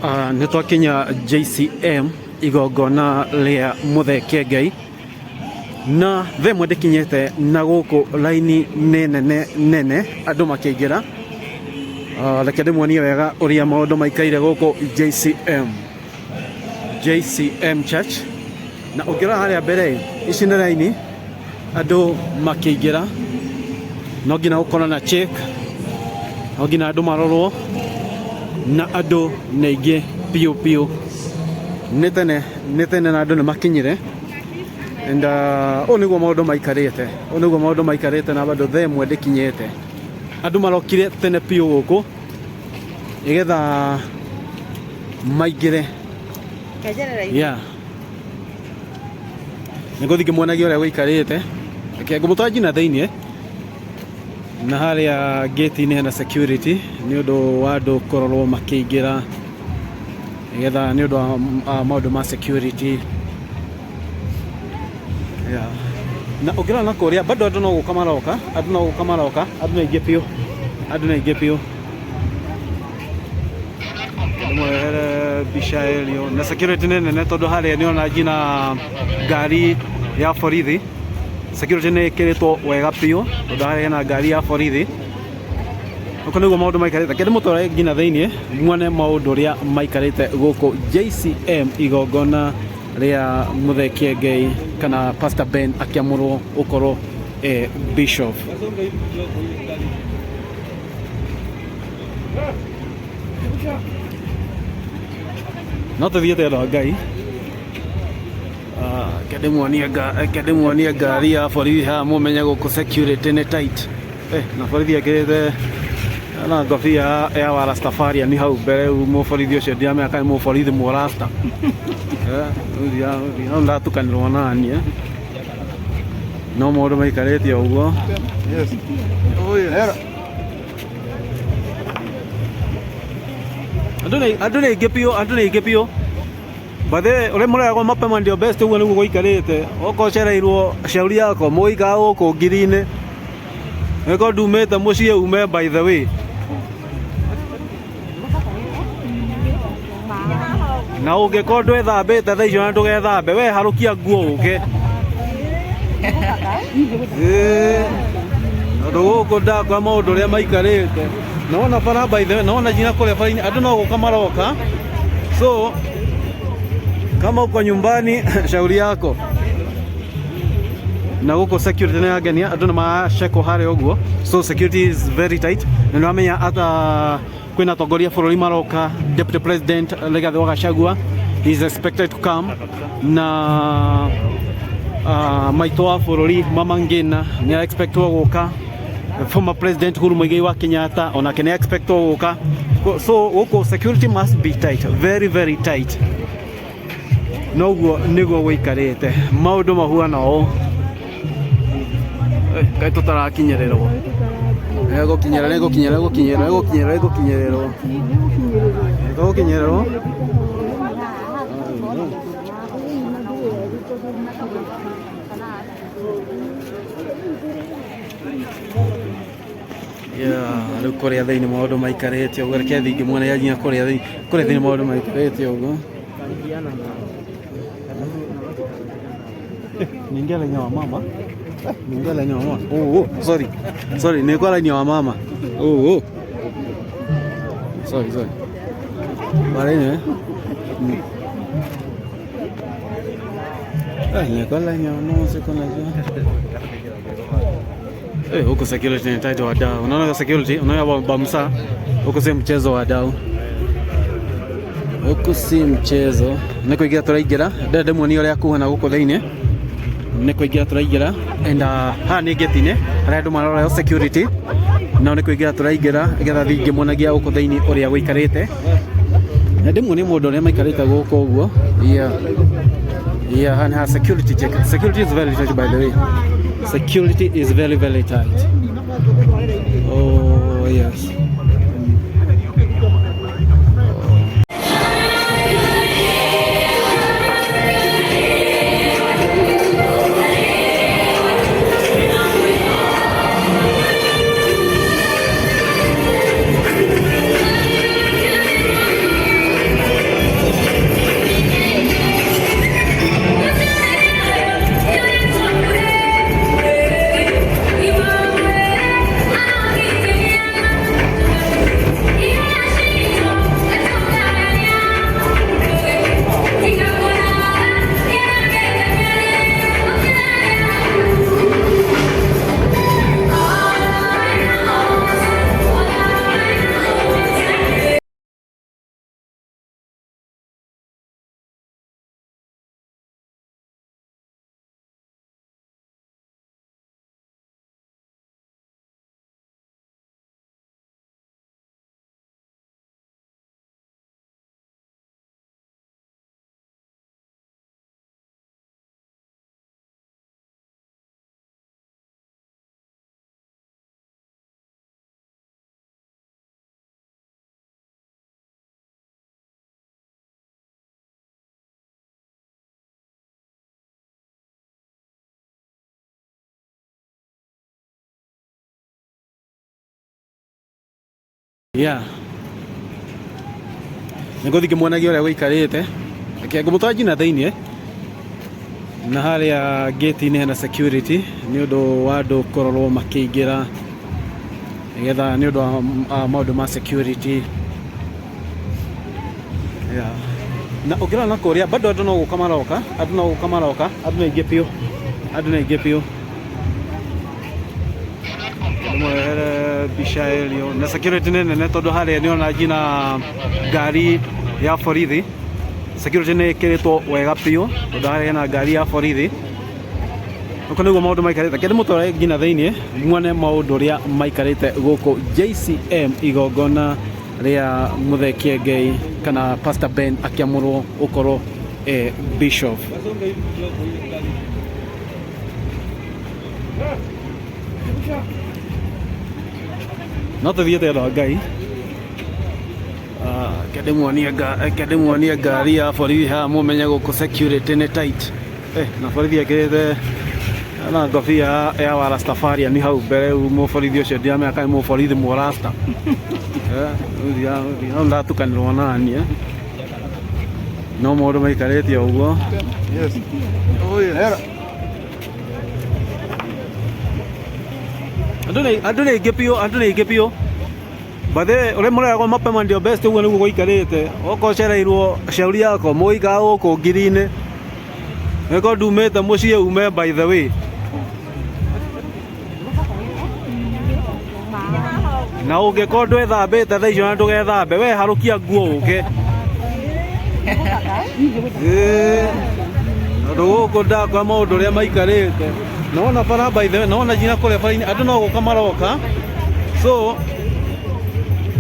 Nĩ twakinya JCM igongona rĩa Mũthee Kĩengei na thaa ĩmwe ndĩkinyĩte na gũkũ raini nĩ nene nene andũ makĩingĩra. Reke ndĩmuonie wega ũrĩa maũndũ maikaire gũkũ JCM, JCM Church. Na ũngĩrora harĩa mbere ĩ, ici nĩ raini andũ makĩingĩra, no nginya gũkorwo na check, no nginya andũ marorwo na andũ nĩ aingĩ biũ biũ. Nĩ tene, nĩ tene na andũ nĩ makinyire and ũũ nĩguo maũndũ maikarĩte, ũũ nĩguo maũndũ maikarĩte na bado thaa ĩmwe ndĩkinyĩte. Andũ marokire tene biũ gũkũ nĩgetha maingĩre. Yeah. Nĩngũthiĩ ngĩmuonagia ũrĩa gũikarĩte. Reke ngũmũtwara nginya thĩiniĩ. Na harĩa gate-inĩ hena security nĩ ũndũ wa andũ kũrorwo makĩingĩra nĩgetha nĩ ũndũ wa maũndũ ma security. Yeah. Na ũngĩrora na kũrĩa bado andũ no gũka maroka, andũ no gũka maroka, andũ nĩ aingĩ biũ, andũ nĩ aingĩ biũ. Ndĩmũrehere mbica ĩrĩa na security nĩ nene tondũ harĩa nĩ ona nginya ngari ya borithi. Security nĩ ĩkĩrĩtwo wega biũ tondũ harĩa hena ngari ya borithi. Gũkũ nĩguo maũndũ maikarĩte. Reke ndĩmũtware nginya thĩiniĩ muone maũndũ ũrĩa maikarĩte gũkũ JCM igongona rĩa Mũthee Kĩengei kana Pastor Ben akĩamũrwo gũkorwo e bishop. No tũthiĩte andũ a Ngai. Reke ndĩmuonie ngari ya borithi haha mũmenye gũkũ security nĩ tight. Na borithi ekĩrĩte na ngobia ya wa Rastafarian hau mbere rĩu mũborithi ũcio ndiramenya kana nĩ mũborithi mũrasta. Rĩu ndatukanĩrwo naniĩ. No maũndũ maikarĩte ũguo. Yes. Oh, yes. Andũ nĩ aingĩ biũ, andũ nĩ aingĩ biũ. By the way, ũrĩa mũreragwo mapema ndio best ũguo nĩguo gũikarĩte. Okorwo ũcereirwo shauri yako mũgũikara gũkũ ngiri-inĩ. Angĩkorwo ndumĩte mũciĩ ume by the way. Na ũngĩkorwo ndwĩthambĩte thaa icio na ndũgethambe, we harũkia nguo ũke. Ĩĩ. Tondũ gũkũ ndakora maũndũ ũrĩa maikarĩte. Nĩwona bara by the way, nĩwona nginya kũrĩa bara-inĩ andũ no gũka maroka. So kama uko nyumbani shauri yako. Na gũkũ security nĩ yangenia, andũ nĩ maracekwo harĩa ũguo. So security is very tight. Na nĩ wamenya ata kwĩna atongoria a bũrũri maroka, Deputy President Rigathi wa Gachagua is expected to come na maitũ wa bũrũri Mama Ngina nĩ expectwo gũka, former President Uhuru Muigai wa Kenyatta onake nĩ expectwo gũka. So gũkũ security must be tight, very very tight. Noguo nĩguo gũikarĩte maũndũ mahuana ũũ. Kaĩ tũtarakinyĩrĩrwo? Egũkinyĩra, egũkinyĩra, egũkinyĩrĩrwo, egũkinyĩrĩrwo, egũkinyĩrĩrwo, egũkinyĩrĩrwo. Yeah, rĩu kũrĩa thĩinĩ maũndũ maikarĩte ũguo, reke thiĩ ngĩmuone nginya kũrĩa thĩinĩ, kũrĩa thĩinĩ maũndũ maikarĩte ũguo. Niingia laini ya wamama. Niingia laini ya wamama. Oh, oh, sorry. Sorry, nilikuwa laini ya wamama. Oh, oh. Sorry, sorry. Laini eh? Eh, nilikuwa laini ya wamama sikuwa najua. Eh, huko security ni tight wadau. Unaona security, unaona bamsa. Huko si mchezo wadau. Huku si mchezo. Nĩ kũingĩra tũraingĩra. Ndĩrenda ndĩmuonie ũrĩa kuhana gũkũ thĩinĩ. Nĩ kũingĩra tũraingĩra. And haha nĩ gate-inĩ harĩa andũ maroreo security. No nĩ kũingĩra tũraingĩra nĩgetha thiĩ ngĩmuonagia gũkũ thĩinĩ ũrĩa gũikarĩte. Na ndĩmuonie mũndũ ũrĩa maikarĩte gũkũ ũguo. Yeah. Yeah, and her security check. Security is very tight, by the way. Security is very, very tight. Oh, yes. Yeah, nĩ ngũthiĩ ngĩmuonagia ũrĩa gũikarĩte. Reke ngũmũtwara nginya thĩiniĩ, na harĩa gate-inĩ hena security nĩ ũndũ wa andũ kũrorwo makĩingĩra, nĩgetha nĩ ũndũ wa maũndũ ma security. Yeah. Na ũngĩrora na kũrĩa bado andũ no gũka maroka, andũ no gũka maroka, andũ nĩ aingĩ biũ, andũ nĩ aingĩ biũ. Ndĩmwehere mbica ĩrĩa na security nĩ nene tondũ harĩa nĩ ona nginya ngari ya borithi. Security nĩ ĩkĩrĩtwo wega biũ tondũ harĩa hena ngari ya borithi. Gũkũ nĩguo maũndũ maikarĩte. Reke ndĩmũtware nginya thĩiniĩ muone maũndũ ũrĩa maikarĩte gũkũ JCM, igongona rĩa Mũthee Kĩengei kana Pastor Ben akĩamũrwo gũkorwo bishop. No tũthiĩte andũ a Ngai. Reke ndĩmuonie ngari ya borithi haha mũmenye gũkũ security nĩ tight. Na borithi ekĩrĩte na ngobia ya wa Rastafarian hau mbere, rĩu mũborithi ũcio ndiramenya kana nĩ mũborithi mũrasta. No ndatukanĩrwo naniĩ. No maũndũ maikarĩte ũguo. Yes. Oh yes. Andũ nĩ aingĩ biũ, andũ nĩ aingĩ biũ. By the way, ũrĩa mũreragwo mapema ndio best, ũguo nĩguo gũikarĩte. Okorwo ũcereirwo shauri yako, mũgũikara gũkũ ngiri-inĩ. Nĩkorwo ndumĩte mũciĩ ume by the way. Na ũngĩkorwo ndwĩthambĩte thaa icio na ndũgethambe, we harũkia nguo ũke. Ĩĩ. Tondũ gũkũ ndakora maũndũ ũrĩa maikarĩte. Nona bara by the way, nona nginya kũrĩa bara-inĩ andũ no gũka maroka. So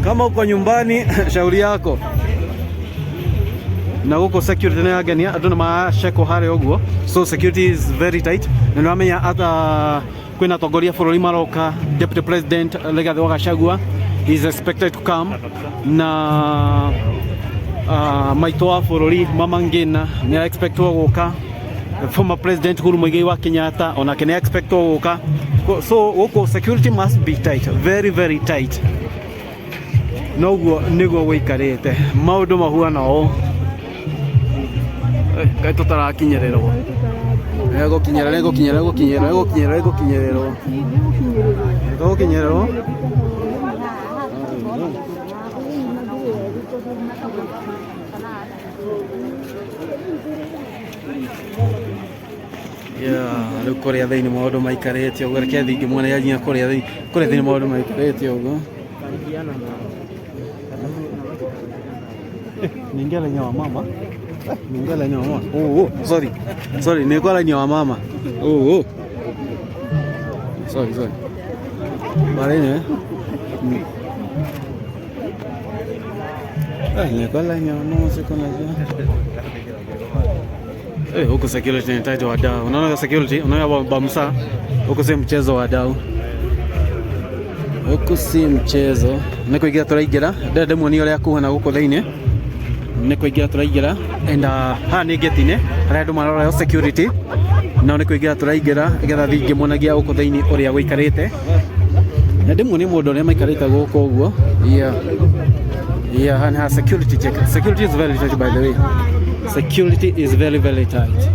kama uko nyumbani shauri yako. Na gũkũ security nĩ yangenia, andũ nĩ maracekwo harĩa ũguo. So security is very tight. Na nĩ wamenya ata kwĩna atongoria bũrũri maroka, Deputy President Rigathi wa Gachagua is expected to come, na maitũ wa bũrũri Mama Ngina nĩ expectwo gũka, former President Uhuru Muigai wa Kenyatta onake nĩ expectwo gũka. So gũkũ security must be tight, very very tight. Noguo nĩguo gũikarĩte, maũndũ mahuana ũũ. Kaĩ tũtarakinyĩrĩrwo? Egũkinyĩrĩrwo, egũkinyĩrĩrwo, egũkinyĩrĩrwo, egũkinyĩrĩrwo, egũkinyĩrĩrwo, egũkinyĩrĩrwo. Yeah, rĩu kũrĩa thĩinĩ maũndũ maikarĩte ũguo, reke thiĩ ngĩmuonagia nginya kũrĩa thĩinĩ, kũrĩa thĩinĩ maũndũ maikarĩte ũguo. Niingia laini ya wamama. Niingia laini ya wamama. Oh, oh, sorry. Sorry, nilikuwa laini ya wamama. Oh, oh. Sorry, sorry. But anyway. Nilikuwa laini ya wamama siku najua. Huku security ni tight wadau. Unaona security, unaona bamsa. Huku si mchezo wadau. Huku si mchezo. Nĩ kũingĩra tũraingĩra. Ndĩrenda ndĩmuonie ũrĩa kuhana gũkũ thĩinĩ. Nĩ kũingĩra tũraingĩra. And haha nĩ gate-inĩ harĩa andũ marora security. No nĩ kũingĩra tũraingĩra nĩgetha thiĩ ngĩmuonagia gũkũ thĩinĩ ũrĩa gũikarĩte. Na ndĩmuonie mũndũ ũrĩa maikarĩte gũkũ ũguo. Yeah. Yeah, and her security check. Security is very tight, by the way. Security is very, very tight.